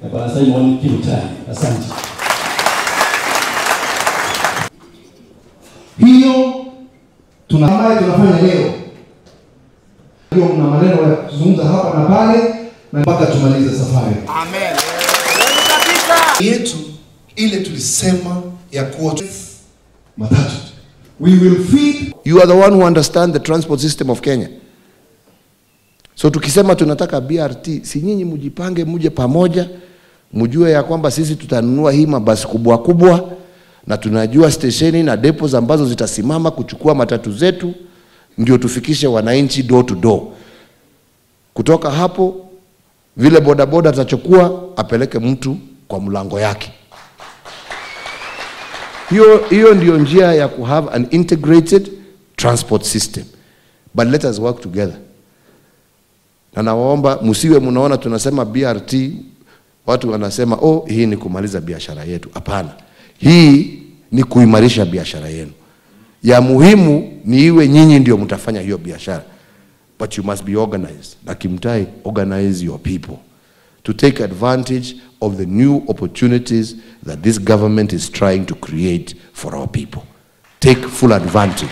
Na Bwana Simon Kimutai. Asante. Hiyo ambayo tunafanya leo, hiyo mna maneno ya kuzungumza hapa na pale na mpaka tumalize safari. Amen. Yetu ile tulisema ya kuwa matatu. We will feed. You are the one who understand the transport system of Kenya. So tukisema tunataka BRT, si nyinyi mjipange, muje pamoja, mjue ya kwamba sisi tutanunua hii mabasi kubwa kubwa na tunajua stesheni na depots ambazo zitasimama kuchukua matatu zetu ndio tufikishe wananchi door to door. Kutoka hapo vile bodaboda atachukua apeleke mtu kwa mlango yake. Hiyo ndio njia ya ku have an integrated transport system. But let us work together. Na nawaomba msiwe mnaona tunasema BRT watu wanasema oh, hii ni kumaliza biashara yetu. Hapana. Hii ni kuimarisha biashara yenu. Ya muhimu ni iwe nyinyi ndio mtafanya hiyo biashara. But you must be organized. Na Kimutai, organize your people to take advantage of the new opportunities that this government is trying to create for our people. Take full advantage.